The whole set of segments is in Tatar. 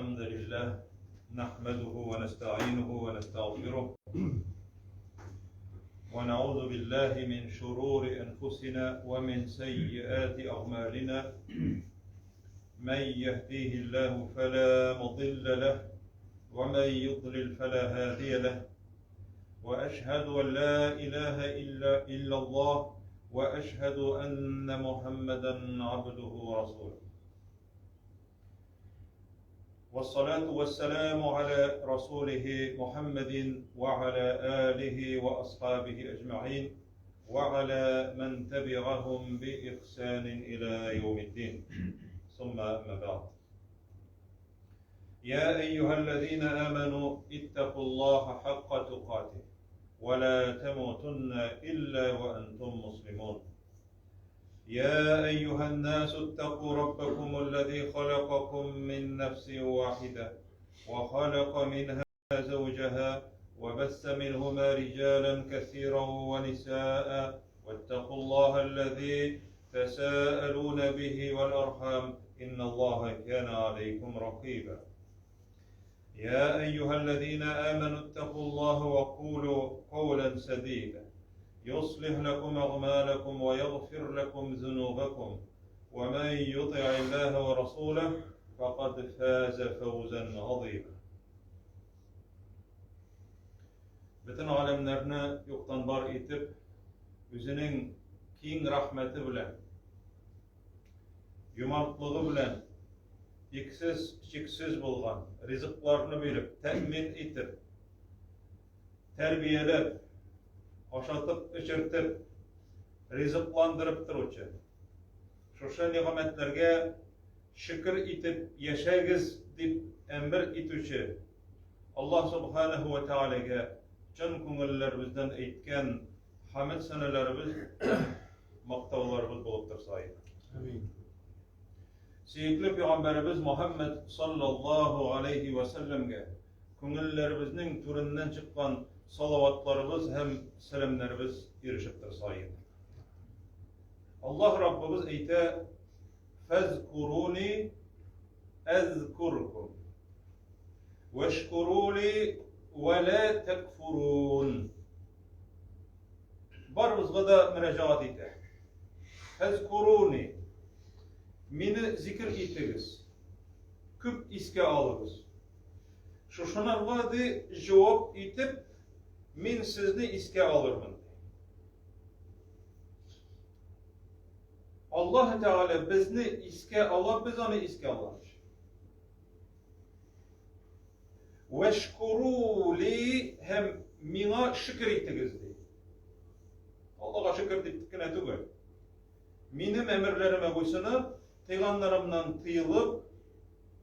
الحمد لله نحمده ونستعينه ونستغفره ونعوذ بالله من شرور أنفسنا ومن سيئات أعمالنا من يهديه الله فلا مضل له ومن يضلل فلا هادي له وأشهد أن لا إله إلا الله وأشهد أن محمدا عبده ورسوله والصلاة والسلام على رسوله محمد وعلى آله وأصحابه أجمعين وعلى من تبعهم بإحسان إلى يوم الدين ثم أما بعد يا أيها الذين آمنوا اتقوا الله حق تقاته ولا تموتن إلا وأنتم مسلمون يا أيها الناس اتقوا ربكم الذي خلقكم من نفس واحدة وخلق منها زوجها وبث منهما رجالا كثيرا ونساء واتقوا الله الذي تساءلون به والأرحام إن الله كان عليكم رقيبا يا أيها الذين آمنوا اتقوا الله وقولوا قولا سديدا يصلح لكم أعمالكم ويغفر لكم ذنوبكم ومن يطع الله ورسوله فقد فاز فوزا عظيما Бөтен галәмнәрне юктан бар итеп, үзенең киң рәхмәте белән, юмартлыгы белән иксез, чиксез булган ризыкларны биреп, тәэмин итеп, тәрбияләп, ашатып, эчертеп, ризыкландырып торучы. Шушы нигъмәтләргә шөкер итеп яшәгез дип әмер итүче Аллаһ субханаһу ва таалагә чын күңелләребездән әйткән хәмд сәнәләребез, мактауларыбыз булып торса иде. Амин. Сөекле пәйгамбәребез Мухаммад саллаллаһу алейхи ва сәлләмгә күңелләребезнең түреннән чыккан салаватларыбыз һәм сәламнәребез ирешеп торса иде. Аллаһ Раббыбыз әйтә: "Фәзкуруни әзкуркум. Вашкурули ва ла такфурун." Барыбызга да мөрәҗәгать итә. Фәзкуруни. Мине зикр итегез. Күп искә алыгыз. Шушынарга ди җавап итеп, мин сезне искә алырмын. Аллаһ Тәгалә безне искә ала, без аны искә алабыз. Вәшкуру ли һәм миңа шөкер итегез ди. Аллаһка шөкер дип кенә түгел. Минем әмерләремә буйсынып, тыйганнарымнан тыелып,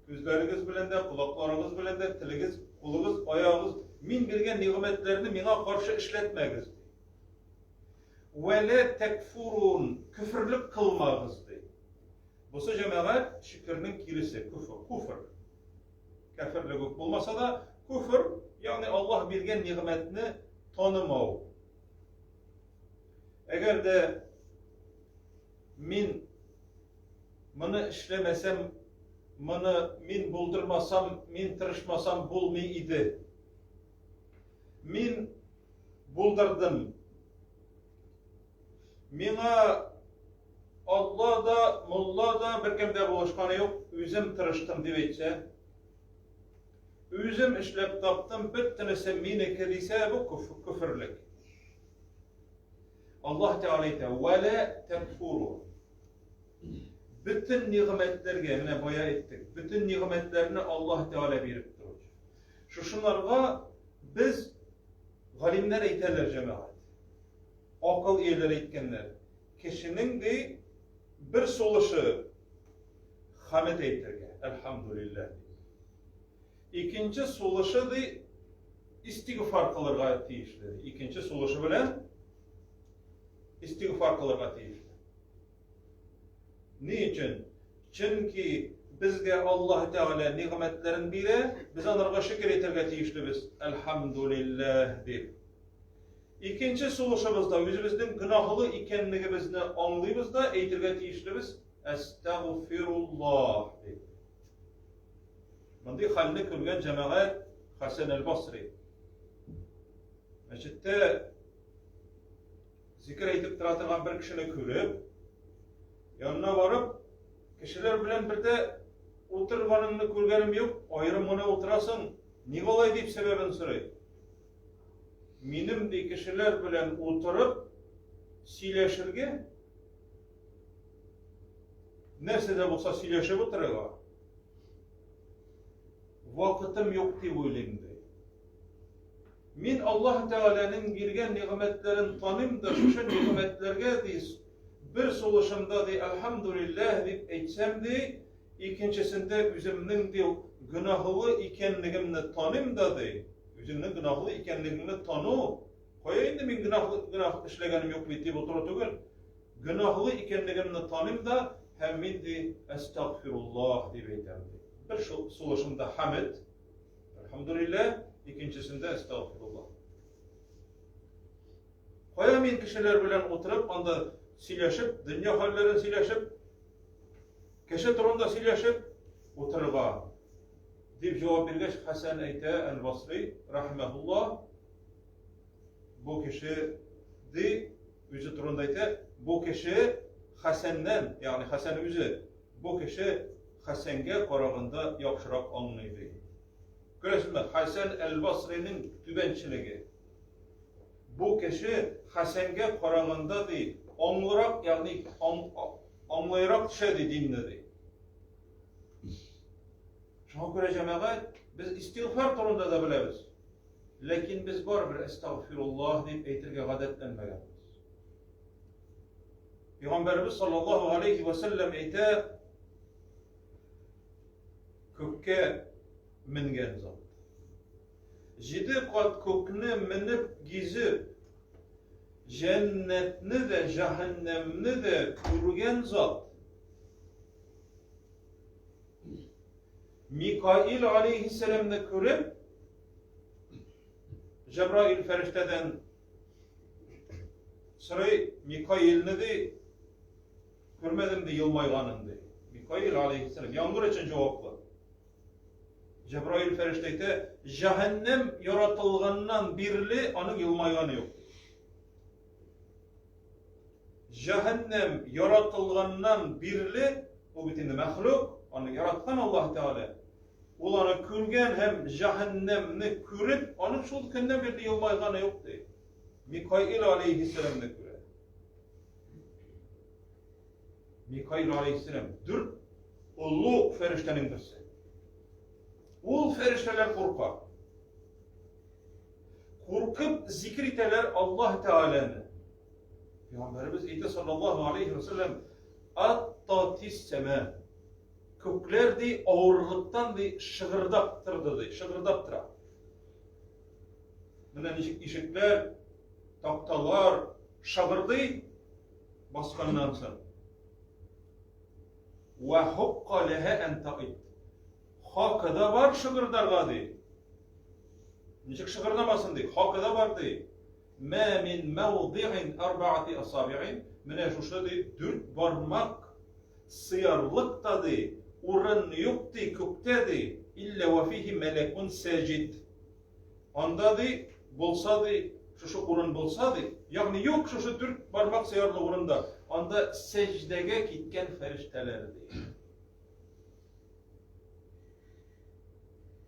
күзләрегез белән дә, колакларыгыз белән дә, телегез, кулыгыз, аягыгыз, мин биргән нигъмәтләрне миңа каршы эшләтмәгез ди. Вәлә тәкфурун, көферлек кылмагыз ди. Бусы җәмәгать шөкернең киресе, күфер, куфр. Кәферлек үк булмаса да, күфер, ягъни Аллаһ биргән нигъмәтне танымау. Әгәр дә мин моны эшләмәсәм, моны мин булдырмасам, мин тырышмасам булмый иде. Мин булдырдым. Миңа Алла да, мулла да беркем дә булышканы юк, үзем тырыштым дип әйтсә, үзем эшләп таптым, бөтенесе минеке дисә, бу күферлек. Аллаһ Тәгалә әйтә: "Вәлә тәкфуру". Бөтен нигъмәтләргә, менә бая әйттек, бөтен нигъмәтләрне Аллаһ Тәгалә биреп торучы. Шушыларга без галимнәр әйтәләр җәмәгать. Акыл ияләре әйткәннәр. Кешенең ди бер сулышы хамет әйтергә, әлхәмдулилләһ. Икенче сулышы ди истигъфар кылырга тиешле. Икенче сулышы белән истигъфар кылырга тиешле. Ни өчен? Чөнки безгә Аллаһ Тәгалә нигъмәтләрен бирә, без анарга шөкер итәргә тиешлебез. Әлхәмдулилләһ дип. Икенче сулышыбызда үзебезнең гөнаһлы икәнлегебезне аңлыйбыз да әйтергә тиешлебез Әстәгъфируллаһ дип. Мондый хәлне күргән җәмәгать Хәсән әл-Басри мәчеттә зикер әйтеп тора торган бер кешене күреп, янына барып, кешеләр белән бердә утырганыңны күргәнем юк, аерым гына утырасың, ник алай дип сәбәбен сорый. Минем ди кешеләр белән утырып сөйләшергә нәрсә дә булса сөйләшеп утырырга вакытым юк дип уйлыйм ди. Мин Аллаһ Тәгаләнең биргән нигъмәтләрен таныйм да, шушы нигъмәтләргә ди, бер сулышымда ди, әлхәмдүлилләһ дип әйтсәм ди, икенчесендә үземнең ди гөнаһлы икәнлегемне таныйм да ди. Үзеңнең гөнаһлы икәнлегеңне тану, кая инде мин гөнаһлы гөнаһ эшләгәнем юк бит дип утыру түгел. Гөнаһлы икәнлегемне таныйм да һәм мин ди әстәгъфируллаһ дип әйтәм ди. Бер сулышымда хәмед, әлхәмдүлилләһ, икенчесендә әстәгъфируллаһ. Кая мин кешеләр белән утырып, анда сөйләшеп, дөнья хәлләрен сөйләшеп, кеше турында сөйләшеп утырырга дип җавап биргәч, Хәсән әйтә әл-Басри, рахимәһуллаһ, бу кеше ди, үзе турында әйтә, бу кеше Хәсәннән, ягъни Хәсән үзе, бу кеше Хәсәнгә караганда яхшырак аңлый ди. Күрәсезме, Хәсән әл-Басриның түбәнчелеге. Бу кеше Хәсәнгә караганда ди, аңлырак, ягъни аңлыйрак төшә ди динне ди. Шуңа күрә җәмәгать, без истигъфар турында да беләбез. Ләкин без барыбер әстәгъфируллаһ дип әйтергә гадәтләнмәгәнбез. Пәйгамбәребез саллаллаһу алейхи ва сәлләм әйтә, күккә менгән зат. Җиде кат күкне менеп гизеп, җәннәтне дә, җәһәннәмне дә күргән зат. Микаил алейхиссәламны күреп, Җәбраил фәрештәдән сорый, Микаилне ди, күрмәдем ди елмайганын ди. Микаил алейхиссәлам яңгыр өчен җаваплы. Җәбраил фәрештә әйтә, җәһәннәм яратылганнан бирле аның елмайганы юк. Җәһәннәм яратылганнан бирле, ул бит инде мәхлук, аны яраткан Аллаһ Тәгалә. Ул аны күргән һәм җәһәннәмне күреп, аның шул көннән бирле елмайганы юк ди. Микаил алейһиссәламне күрә. Микаил алейһиссәлам дүрт олуг фәрештәнең берсе. Ул фәрештәләр курка. Куркып зикр итәләр Аллаһ Тәгаләне. Пәйгамбәребез әйтә саллаллаһу алейхи ва саллям, Атта тис сәмә. Күкләр ди авырлыктан ди шыгырдап торды ди, шыгырдап тора. Менә ничек ишекләр, такталар шыгырдый басканнан соң. Ва хукка ләһә ән таит. Хакы да бар шыгырдарга ди. Ничек шыгырдамасын ди, хакы да бар ди. Мә мин мәүди'ин арбаати асаби'ин. Менә шушы ди дүрт бармак сыярлык та ди, урын юк ди күктә ди, илля ва фихи мәләкун сәҗид. Анда ди, булса ди, шушы урын булса ди, ягъни юк шушы дүрт бармак сыярлык урында, анда сәҗдәгә киткән фәрештәләр ди.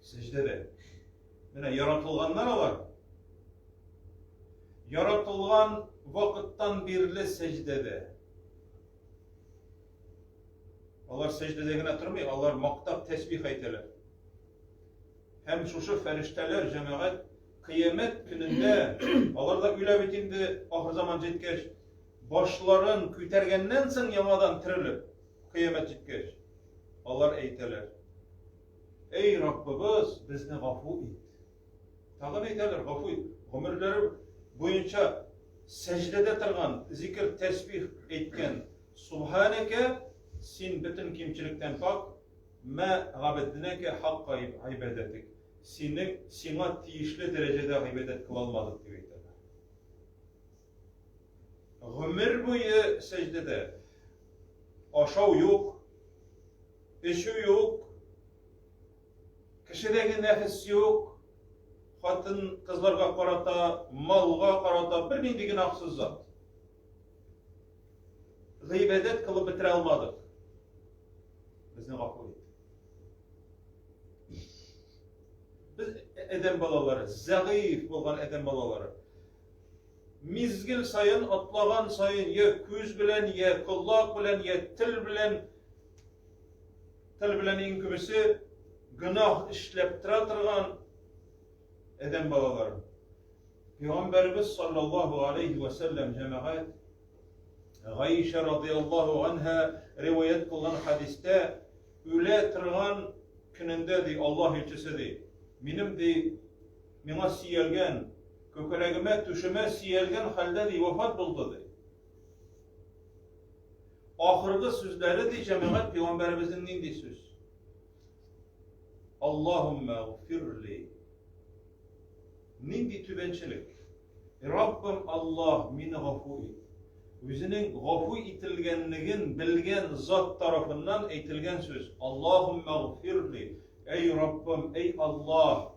Сәҗдәдә. Менә яратылганнар алар. Яратылган вакыттан бирле сәҗдәдә. Алар сәҗдәдә генә тормый, алар мактап тәсбих әйтәләр. Һәм шушы фәрештәләр җәмәгать кыямәт көнендә алар да үлә бит инде ахыр заман җиткәч, башларын күтәргәннән соң яңадан терелеп, кыямәт җиткәч, алар әйтәләр: Эй, Раббыбыз, безне гафу ит. Тагын әйтәләр, гафу ит. Гомерләре буенча сәҗдәдә торган, зикер, тәсбих әйткән Субханәкә, син бөтен кимчелектән пак, мә габәднәкә хакка гыйбадәтик. Синең сиңа тиешле дәрәҗәдә гыйбадәт кыла алмадык дип әйтәләр. Гомер буе сәҗдәдә. Ашау юк, эчү юк. Кешедәге нәфес юк, хатын кызларга карата, малга карата бернинди гөнаһсыз зат. Гыйбадәт кылып бетерә алмадык. Безне гафу ит. Без адәм балалары, зәгыйф булган адәм балалары. Мизгел саен, атлаган саен, я күз белән, я колак белән, я тел белән, тел белән иң күбесе гөнаһ эшләп тора торган адәм балалары. Пәйгамбәребез саллаллаһу алейхи ва сәлләм җәмәгать Гаиша радияллаһу анһа риваять кылган хәдистә үлә торган көнендә ди Аллаһ илчесе ди, минем ди миңа сөялгән, күкрәгемә, түшемә сөялгән хәлдә ди вафат булды ди. Ахыргы сүзләре ди җәмәгать пәйгамбәребезнең нинди сүз? Аллаһумма гфирли. Нинди түбәнчелек? Раббым Аллаһ, мине гафу ит. Үзенең гафу ителгәнлеген белгән зат тарафыннан әйтелгән сүз. Аллаһумма гфирли. Әй Раббым, әй Аллаһ,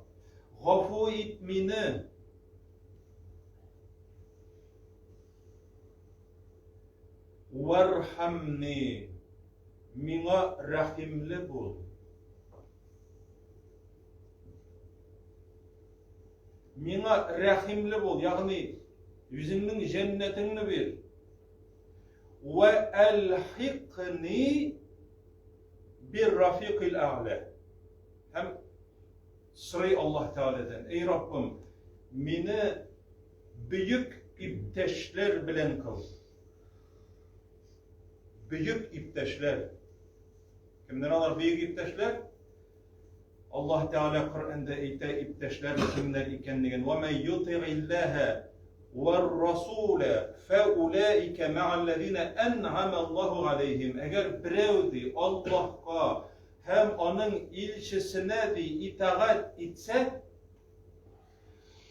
гафу ит мине. Вархамни. Миңа рәхимле бул. Миңа рәхимле бул, ягъни үзеңнең җәннәтеңне бир. Вә әлхикни бир рафикил әгълә. Һәм сорый Аллаһ Тәгаләдән, эй Раббым, мине бөек иптәшләр белән кыл. Бөек иптәшләр. Кемнәр алар бөек иптәшләр? Аллаһ Тәгалә Коръәндә әйтә иптәшләр кемнәр икәнлеген. Ва мә ютигиллаһа вар-расула фаулаика ма'аллазина ан'ама Аллаһу алейһим. Әгәр берәү ди Аллаһка һәм аның илчесенә ди итагать итсә,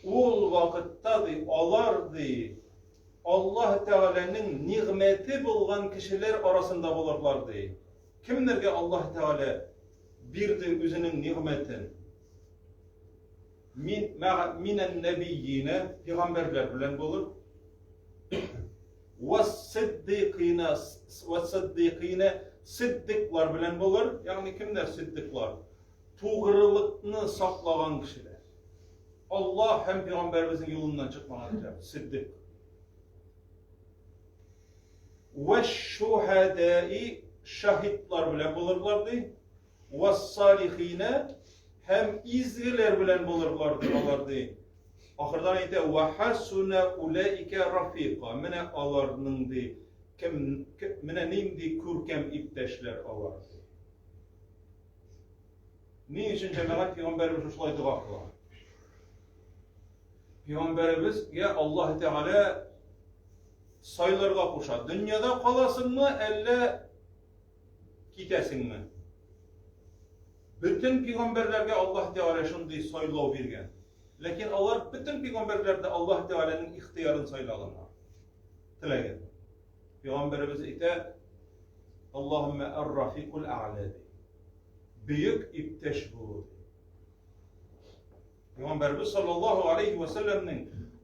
ул вакытта ди алар ди Аллаһ Тәгаләнең нигъмәте булган кешеләр арасында булырлар ди. Кемнәргә Аллаһ Тәгалә бирде үзенең нигъмәтен? Мин минән нәбийина пәйгамбәрләр белән булыр. Вассиддикина вассиддикина сиддиклар белән булыр. Ягъни кемнәр сиддиклар? Тугрылыкны саклаган кешеләр. Аллаһ һәм пәйгамбәребезнең юлыннан чыкмаган кешеләр, сиддик. Вәш-шуһадаи шаһитлар белән булырлар ди. Вассалихина һәм изгеләр белән булырлар ди алар ди. Ахырдан әйтә ва хасуна улаика рафика. Менә аларның ди кем, менә нинди күркәм иптәшләр алар ди. Ни өчен җәмәгать пәйгамбәребез шулай дога кыла? Пәйгамбәребезгә Аллаһ Тәгалә сайларга куша. Дөньяда каласыңмы, әллә китәсеңме? Бөтен пәйгамбәрләргә Аллаһ Тәгалә шундый сайлау биргән. Ләкин алар бөтен пәйгамбәрләр дә Аллаһ Тәгаләнең ихтыярын сайлаганнар. Теләгән. Пәйгамбәребез әйтә, Аллаһумма ар-рафикул а'ла ди. Бөек иптәш булу ди. Пәйгамбәрбез саллаллаһу алейхи ва сәлләмнең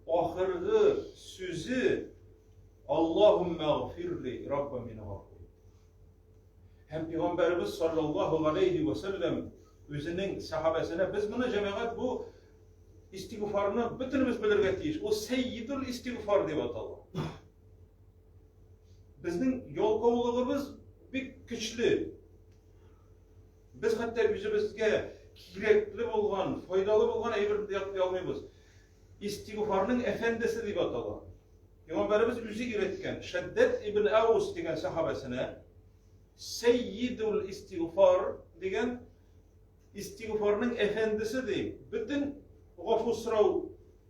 ахыргы сүзе Аллаһумма гфирли, Раббым мине гафу ит. Һәм пәйгамбәрбез саллаллаһу алейхи ва сәлләм үзенең сахабәсенә без моны җәмәгать бу истигъфарны бөтенебез белергә тиеш. Ул сәййидул истигъфар дип атала. Безнең ялкаулыгыбыз бик көчле. Без хәтта үзебезгә кирәкле булган, файдалы булган әйберне дә ятлый алмыйбыз. Истигъфарның әфәндесе дип атала. Пәйгамбәребез үзе өйрәткән Шәддәд ибн Аус дигән сахабәсенә Сәййидул истигъфар дигән истигъфарның әфәндесе ди. Бөтен гафу сорау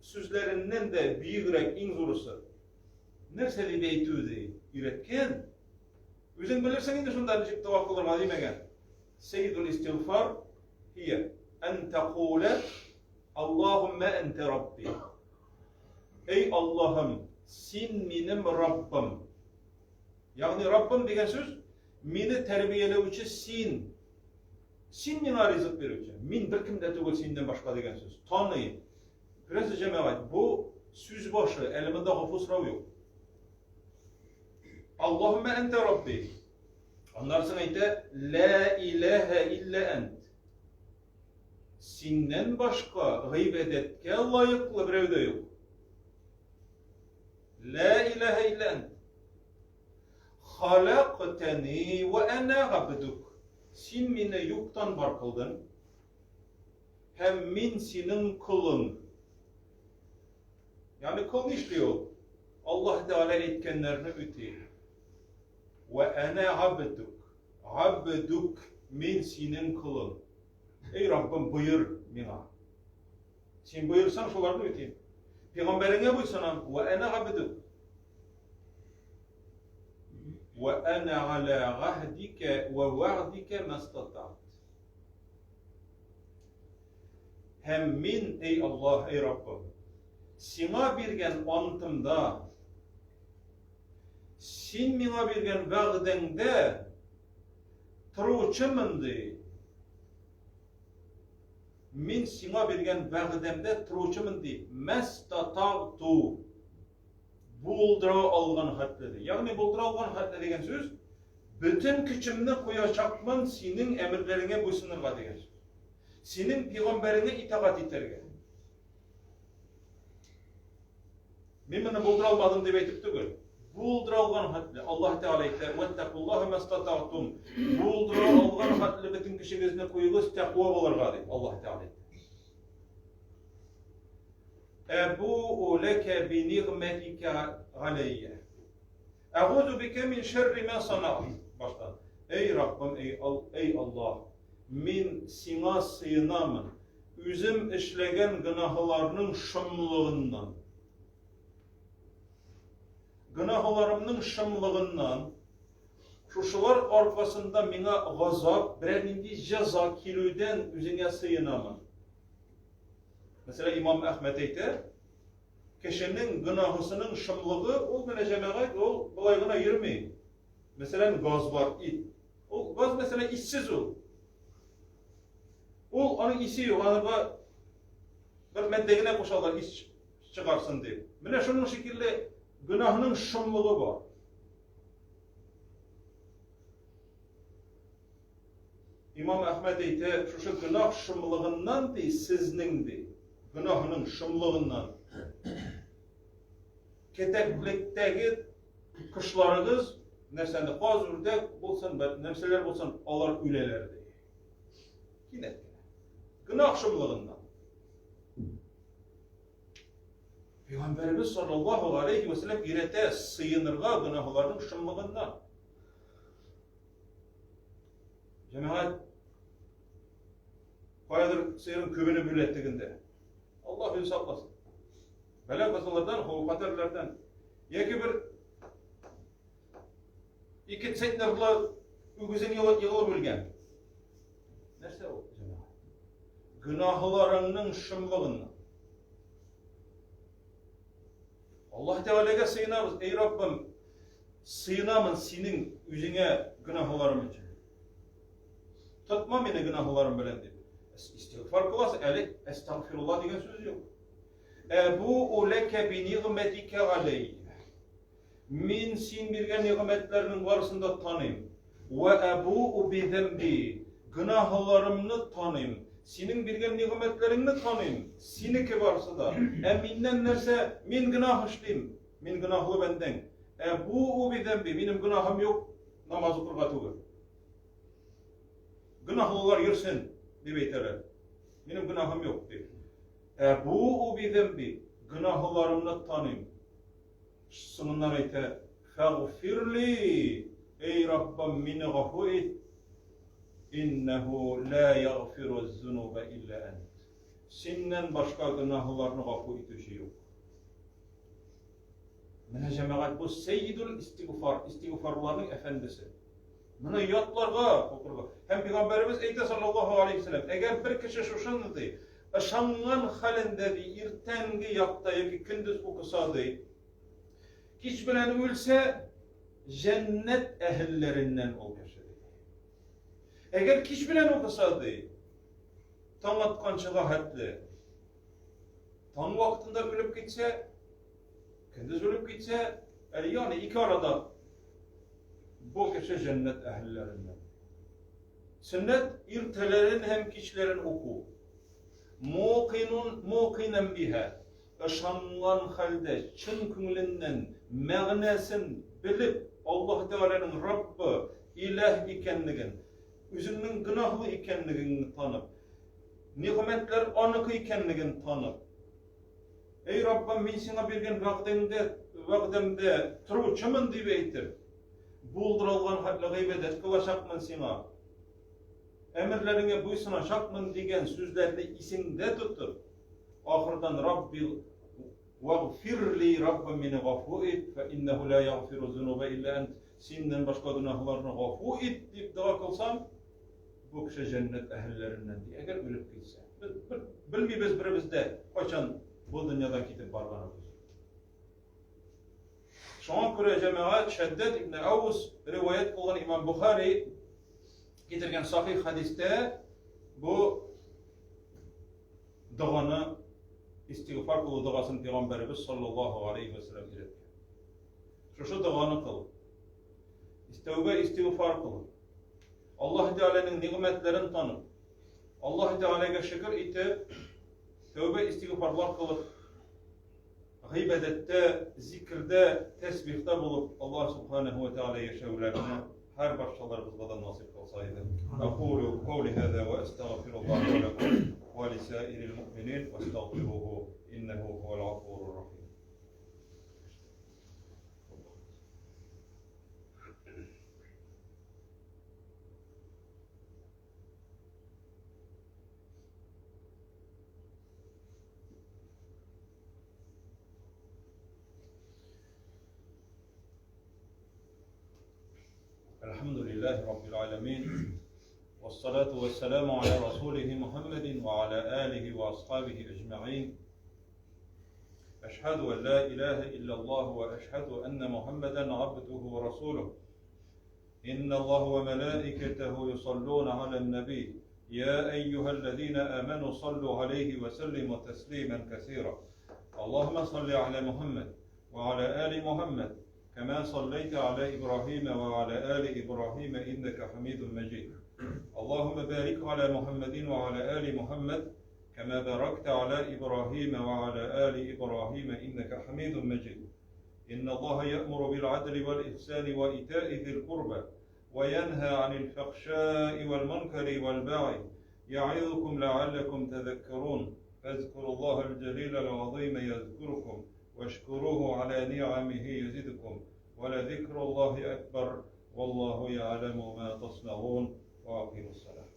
сүзләреннән дә бөегрәк, иң зурысы. Нәрсә дип әйтү ди? Өйрәткән. Үзең белерсең инде шунда ничек дога кылырга димәгән. Сәйдул истигъфар һия ан тәкулә Аллаһумма анта рабби. Эй Аллаһым, син минем Раббым. Ягъни Раббым дигән сүз мине тәрбияләүче син. Син миңа ризык бирүче, мин беркем дә түгел синнән башка дигән сүз. Таный. Күрәсез, җәмәгать, бу сүз башы, әле монда гафу сорау юк. Аллаһумма әнтә Рабби. Аннан соң әйтә, Ла илаһа илля әнт. Синнән башка гыйбадәткә лаеклы берәү дә юк. Ла илаһа илля әнт. Халактани ва ана габдук. Син мине юктан бар кылдың. Һәм мин синең колың. Ягъни кол нишли ул? Аллаһ Тәгалә әйткәннәрне үти. Вә әнә габдук. Габдук, мин синең колың. Эй Раббым, боер миңа. Син боерсаң, шуларны үтим. Пәйгамбәреңә буйсынам, вә әнә габдук. Вә әнә галя гаһдика вә вәгъдика мастатат. Һәм мин, эй Аллаһ, эй Раббым, сиңа биргән антымда, син миңа биргән вәгъдәңдә торучымын, ди. Мин сиңа биргән вәгъдәмдә торучымын, ди. Мәстатагту. Булдыра алган хәтле, ди. Ягъни булдыра алган хәтле дигән сүз, бөтен көчемне куячакмын синең әмерләреңә буйсынырга дигән сүз. Синең пигамбәреңә итагать итәргә. Мин моны булдыра алмадым дип әйтеп түгел. Булдыра алган хәтле. Аллаһ Тәгалә әйтә, "Ваттакуллаһа мастатагтум." Булдыра алган хәтле бөтен көчегезне куегыз тәкъва булырга дип Аллаһ Тәгалә әйтә. Әбу ләкә би нигъмәтикә галәйя. Әгузу бикә мин шәрри ма сана'т. Башта. Эй Раббым, эй, эй Аллаһ, мин сиңа сыенамын, үзем эшләгән гөнаһларның шомлыгыннан. Гөнаһларымның шомлыгыннан, шушылар аркасында миңа газап, берәр нинди җәза килүдән үзеңә сыенамын. Мәсәлән, имам Әхмәт әйтә, Кешенең гөнаһысының шомлыгы, ул менә җәмәгать, ул болай гына йөрми. Мәсәлән, газ бар, ит. Ул газ, мәсәлән, иссез ул. Ул аның исе юк, анырга бер матдә генә кушалар, ис чыгарсын дип. Менә шуның шикелле гөнаһның шомлыгы бар. Имам Әхмәд әйтә, шушы гөнаһ шомлыгыннан ди, сезнең ди, гөнаһының шомлыгыннан. Кетәклектәге кошларыгыз, нәрсәне, каз, үрдәк булсын, нәрсәләр булсын, алар үләләр ди. Кинәт кенә. Гөнаһ шомлыгыннан. Пәйгамбәребез саллаллаһу алейхи ва сәлләм өйрәтә сыенырга гөнаһларның шомлыгыннан. Җәмәгать каядыр сыерын күбене бүлә тегендә. Аллаһ үзе сакласын. Бәла казалардан, хәвеф-хәтәрләрдән. Яки бер ике центнерлы үгезең егылып үлгән. Нәрсә ул, җәмәгать? Гөнаһларыңның шомлыгыннан. Аллаһ Тәгаләгә сыенабыз, эй Раббым, сыенамын синең үзеңә гөнаһларым өчен. Тотма мине гөнаһларым белән дип. Истигъфар кыласың, әле әстәгъфирулла дигән сүз юк. Әбу ләкә би нигъмәтикә галәйя. Мин син биргән нигъмәтләрнең барысын да таныйм. Вә әбу би зәмби. Гөнаһларымны таныйм. Синең биргән нигъмәтләреңне таныйм. Синеке барысы да. Ә миннән нәрсә? Мин гөнаһ эшлим. Мин гөнаһлы бәндәң. Әбу би зәмби. Минем гөнаһым юк, намаз укырга түгел. Гөнаһлылар йөрсен, дип әйтәләр. Минем гөнаһым юк, дип. Әбу би зәмби. Гөнаһларымны таныйм. Соңыннан әйтә, Фәгъфирли, эй Раббым, мине гафу ит. Иннәһу ла ягъфиру зунуба илля ант. Синнән башка гөнаһларны гафу итүче юк. Менә җәмәгать бу сәйидул истигъфар, истигъфарларның әфәндесе. Моны ятларга, укырга. Һәм пәйгамбәребез әйтә саллаллаһу алейхи вәсәлләм, әгәр бер кеше шушыны ди, ышанган хәлендә ди, иртәнге якта яки көндез укыса ди, кич белән үлсә, җәннәт әһелләреннән ул кеше ди. Әгәр кич белән укыса, ди, таң атканчыга хәтле, таң вакытында үлеп китсә, көндез үлеп китсә, әле ягъни ике арада бу кеше җәннәт әһелләреннән. Сөннәт иртәләрен һәм кичләрен уку. Мукинун мукинан биһа. Ышанган хәлдә, чын күңеленнән, мәгънәсен белеп, Аллаһ Тәгаләнең Раббы, Иләһ икәнлеген, үзеңнең гөнаһлы икәнлегеңне танып, нигъмәтләр аныкы икәнлеген танып, Эй Раббым, мин сиңа биргән вәгъдәңдә, вәгъдәмдә торучымын дип әйтеп, булдырылган хәтле гыйбадәт кылачакмын сиңа. Әмерләреңә буйсыначакмын дигән сүзләрне исеңдә тотып, ахырдан Рабби вагфирли, Раббым мине гафу ит, фә иннәһу ла ягфиру зунуба илля ант, синнән башка гөнаһларны гафу ит дип дога кылсаң, бу кеше җәннәт әһелләреннән ди, әгәр үлеп китсә. Без бер, белмибез беребез дә кайчан бу дөньядан китеп барганыбыз. Шуңа күрә җәмәгать Шәддәд ибн Аус риваять кылган имам Бухари китергән сахих хәдистә бу доганы истигъфар кылу догасын пәйгамбәребез саллаллаһу алейхи ва саллям өйрәткән. Шушы доганы кыл. Тәүбә истигъфар кыл. Аллаһ Тәгаләнең нигъмәтләрен танып, Аллаһ Тәгаләгә шөкер итеп, тәүбә истигъфарлар кылып, гыйбадәттә, зикрдә, тәсбихтә булып, Аллаһ Субханаһу ва Тәгалә яшәүләрне һәр барчаларыбызга да насыйп кылса иде. Акулу каули һаза ва астагфируллаһ ва лакум ва лисаирил муъминин вастагфируһу иннаху хувал гафурур рахим. الحمد لله رب العالمين والصلاة والسلام على رسوله محمد وعلى آله وأصحابه أجمعين أشهد أن لا إله إلا الله وأشهد أن محمدا عبده ورسوله إن الله وملائكته يصلون على النبي يا أيها الذين آمنوا صلوا عليه وسلموا تسليما كثيرا اللهم صل على محمد وعلى آل محمد كما صليت على إبراهيم وعلى آل إبراهيم إنك حميد مجيد اللهم بارك على محمد وعلى آل محمد كما باركت على إبراهيم وعلى آل إبراهيم إنك حميد مجيد إن الله يأمر بالعدل والإحسان وإيتاء ذي القربى وينهى عن الفحشاء والمنكر والبغي يعظكم لعلكم تذكرون فاذكروا الله الجليل العظيم يذكركم واشكروه على نعمه يزدكم ولذكر الله أكبر والله يعلم ما تصنعون وأقيموا الصلاة.